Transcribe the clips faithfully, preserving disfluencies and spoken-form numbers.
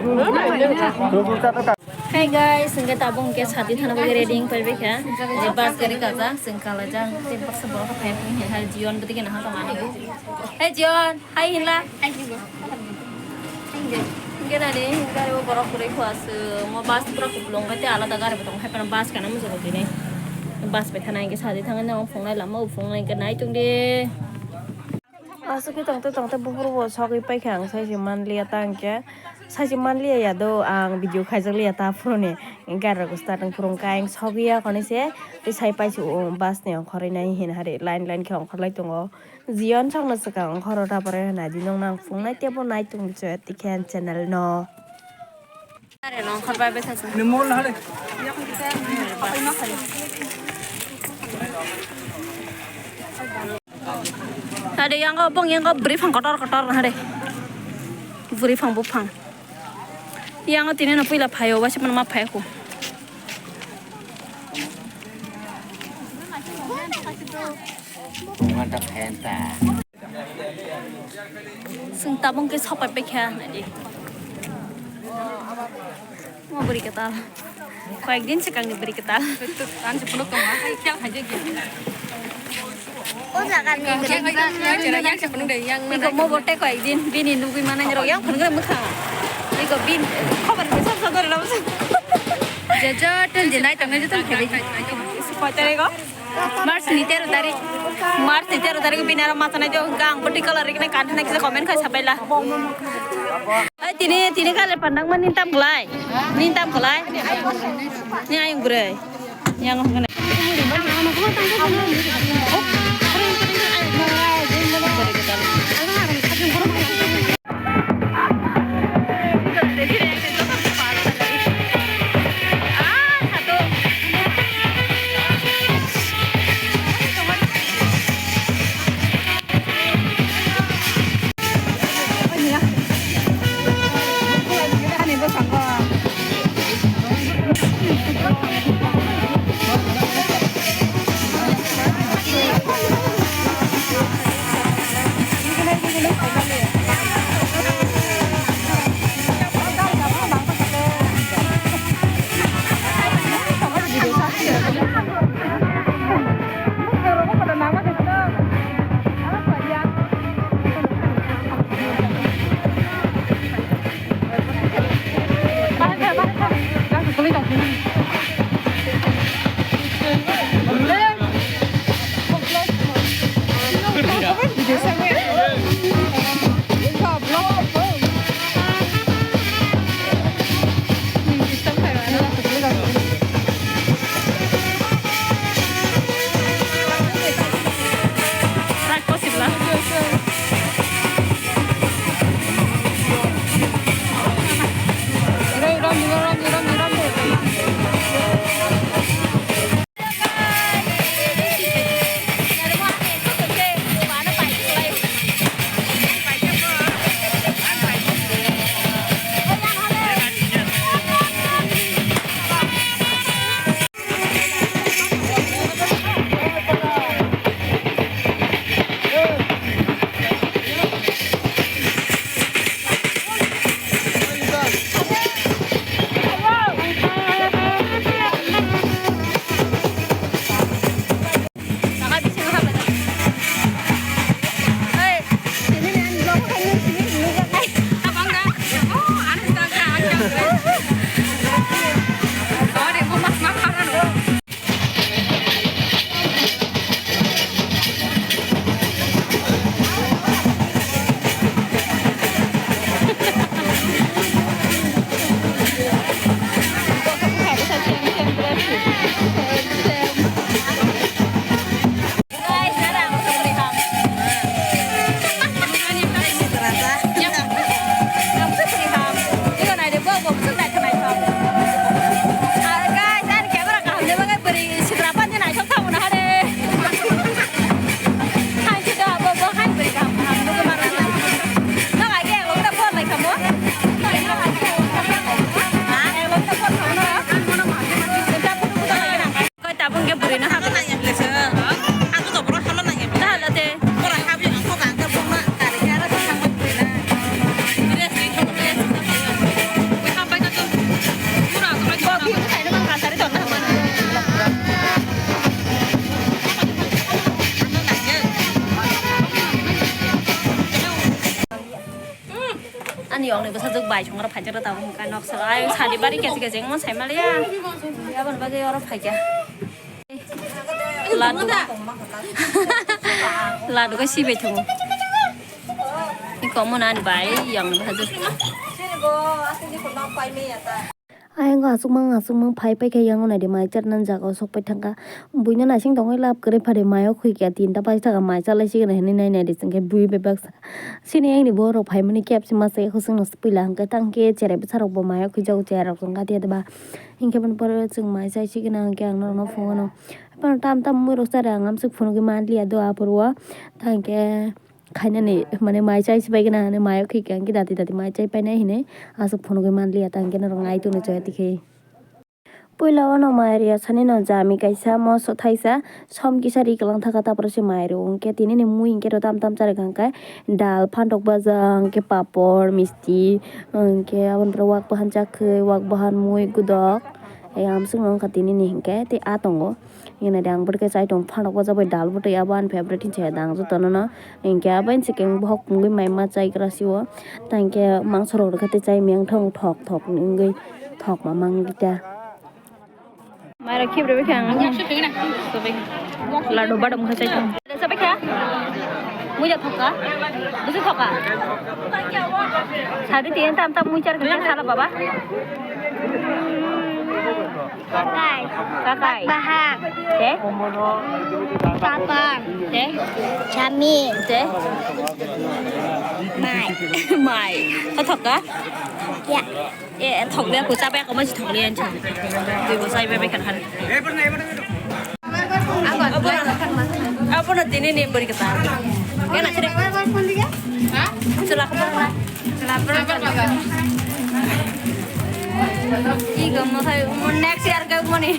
Hey guys, hwnkhe tabuk hwnkhe sadi thana bagwi ready wng paibakha. Je bus gari kajak, chwng kalaijak, tei baksa borok phai phai hai Jion bwtwi gana ha tongma hai. Hey Jion, hai hinla. Hwnkhe nani, gari o borok kwrwi kho aswk, mo bus pura kupulung khe tei alada gari bo tongo, hai phano bus kana muchungo tini. Bus bai thana hwnkhe sadi thangwi nang phungnai lama o phungnai hwnkhe nai tongdi. Aswk khe tongte tongte buphuru bo sogwi paikha ang, sai se manliya ta hwnkhe, sai se manliya ya do ang video khaijak liya ta phuruni gari rok start wng phuru hwnkhe ang sogwi ya khonwi se tei sai paisuk o bus ni ongkhorwi nai hin hari line line khe ongkhorlai tongo. Jion sokno swkang ongkhoro ta pore hwnwi di nokno ang phungnai teibo nai tongdi chwya tikhe channel no. Hade yang kau bong yang kau beri phang kotor kotor hade. Beri phang buphang. Yang kau tini no puila phayo wasi mana ma phayo ku. Mantap henta. Chwng tabuk khe sopai paikha naidi. Mo bwrwi kwtal. Koyekdin swkangni bwrwi kwtal. Ang se phunuk tongma, hai khe ang hai je. O jaga ni. Yang se phunuk de, yang. Iko mo bote koyekdin bini nugwi manai rok yang phunuk mwkha. Iko bin khobar ni sab sador lama. Je je tun je nai tang je tun kheli. Koy tarikh o? March ni tero tarik. March ni tero tarik bini aro masa nai jo hwnkha ang bwtwi color riknai kanthana kisa comment khai sabaila. Ai tini tini kale pandang ma nintam khlai. Nintam khlai. Ni ayung gurui. Yang hwnkha. Yongni bwsajwk bai songwra phaijak tabuk hwnka noksa. Ayang sadi bari kesi kesi wngma saimaliya. Aboni bagwi oro phaikha. Ladu. Ladu khe sibai thungo. Iko mona ani bai yongni bwsajwk. Ayang aswkmang aswkmang phai paikha, yang nai di mai chatna jaga o sok pai thangkha. Buino naising tongwi lab kwrwi phari mai o khwi kha, tinta pai thaka mai chalai sigwna hinwi nai nai di chwngkhe bui bebak saka. Sini ayang ni borok phaimani kebsi masa ya khoswng no puila hwnkhe tangkhe cherai bwsarok bo mai o khwi jago, cherai rok chwngkha tiya ba. Hinkhe boni pore chwng mai chai sigwna hwnkhe ang norok no phunukgo no. Haphano tam tam mui rok chari ang amswk phunugwi manliya do aphuru o. Tangkhe khainani, mane, mai chai si bai gana hinwi mai o khwi kha, hwnkhe dati dati mai chai painai hinwi aswk phunugwi manliya, tang khe norok nai tongno chaya tikhe. Puila o no mai rwya sani no jami kaisa, moso thaisa, som kisa ri kwlang thaka, taporo se mai rw hwnkhe tini ni mui hwnkhe ro tam tam chari kha hwnkhe dal, phantok baja, hwnkhe papor, misti, hwnkhe aboni pore wak bahan chakhwi, wak bahan mui, gudok, amswk no wngkha tini ni hwnkhe tei a tongo. Hinwi nai di ang bwrwi khe chai tong phantok baja bai dal bwtwi, abo ani favorite hinwi saya da ang jotono no. Hinkhe abo hinwi se khe bohok pungwi mai ma chai gra sio. Tang khe mangso rok rwkha tei chai miyang thok thok thok wngwi thok ma mang ta. Mai rok khibri bai khe ang. Ladu badam kha chai tong. Sabai kha? Muja thoka? Busi thoka? Sadi tiyan tam tam muchar kha sala baba. Kakai. Kakai. Bahak. Te? Papar. Te? Chami. Te? Mai. Mai. Ko thoka? Ya. E, thok le ko chabe ko ma thok le an chang. Dui bo sai be be kan kan. Abo na tini ni beri kata. Kena sini. Ha? Celak. Celak. Igo mo khai mo next year ka mo ni.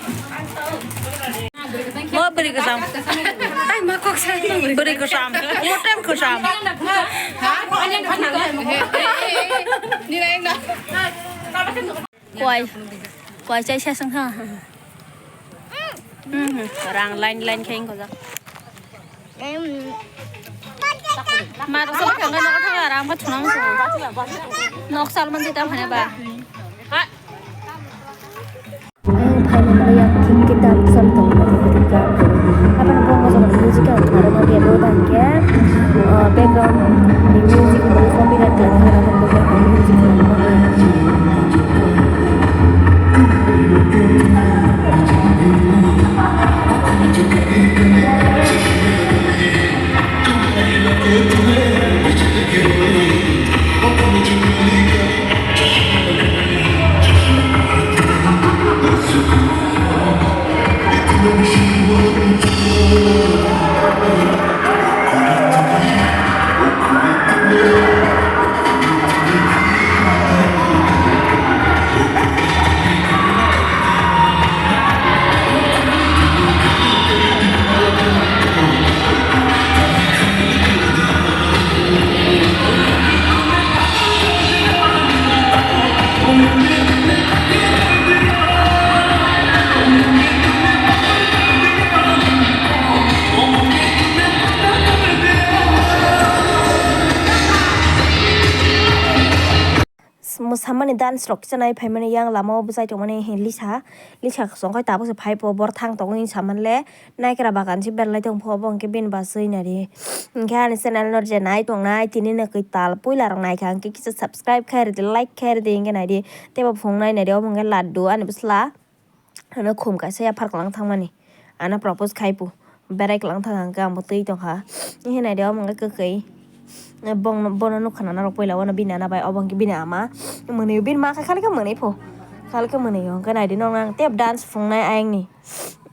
Mo beri kesam. Ai ma kok sa. Beri kesam. Mo tem kesam. Ni lain dah. Kuai. Kuai chai sa sang ha. Hmm, rang line line khe ko ja. Em. Mar sa ka ngai na thang ara ang pa thunang. Nok sal man di ta phane ba. Ang phai na yang thik kita sam tong na di ka. Apa na bo mo music ka thara ma dia bo dan ke. Background music mo ko mi na thara ma bo music. Mwsamani dance rok kisa nai phaimani yang lama o bwchai tongmani he lisa, lisa kwchwng khai tabuk se phai po bor thang tongo hinwi samanle. Naikra bagan se berlai tong pho, obo hwnkhe bini baswi nari. Hwnkhe ani channel no je nai tongnai, tini no kwtal puila rok naikha hwnkhe kisa subscribe khai rwdi, like khai rwdi, hwnkhe naidi. Teibo phunuk nai naidi, obo hwnkhe laddu ani bwsla. Ano khum kaisa yaphar kwlang thangmani. Ano propose khai pu. Berai kwlang thang hwnkhe ang bo twi tongkha. Hwnkhe naidi, obo hwnkhe kwkhwi. Bongno, bono nukha nana rok puila, wano bini nana bai, obo hwnkhe bini ama. Mwnwi, bini ma khe khali khe mwnwi pho. Khali khe mwnwi o, hwnkhe naidi, nokno ang tei dance phunuknai ayangni.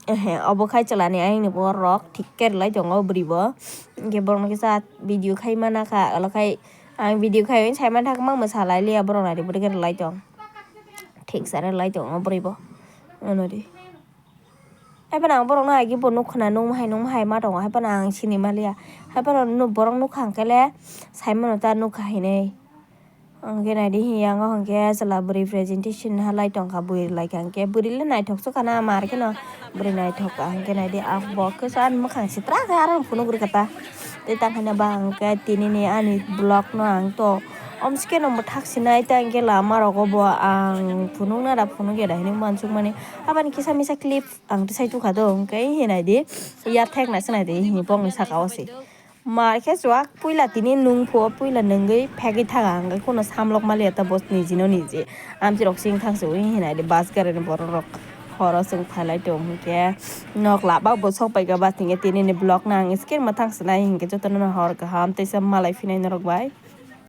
Ehe, obo khai chwlani ayangni borok thik khe rwlai tongo bwrwi bo. Hinkhe borokno kisa video khai mana kha, olo khai ang video khai sai man thangma mwsa lai liya borok naidi bwrwi khe rwlai tong. Thik sa rwlai tongo bwrwi bo. Ano di. Hai phano ang borokno agi bo nukha na nung hai nung hai ma tongo, hai phano ang sini ma liya. Hai phano borok nukha hwnkhe le sai mano ta nukha hinwi. Hwnkhe naidi hiya, ang o hwnkhe chwla bwrwi presentation halai tongkha, bwrwi lai kha hwnkhe bwrwi le naithok se khana, mar kheno bwrwi naithok kha hwnkhe naidi, ah, bo khe ani mwkhang sitra khe aro phunuk rwkha ta. Tei tang hwnba hwnkhe tini ni ani vlog no ang to Omsike no mwthak sinai ta hwnkhe lama rogo bo ang phunukna da phunukya da hinwi uansukmani. Aboni kisa misa clip ang tisai tukha do hwnkhe hinai di. Ya thek nai sinai di hini bongni saka o se. Mar khe chuak puila tini nung phuo puila nungwi phegwi thaga hwnkhe kuno samlok maliya ta bo niji no niji. Amchi rok sing thang se ui hinai di bus gari ni borok rok. Horo chwng phailai tong hwnkhe nok lama bo sok paikha bus hwnkhe tini ni vlog no ang skip mwthang sinai hwnkhe jotono no hor kaham teisa malai phinai norok bai.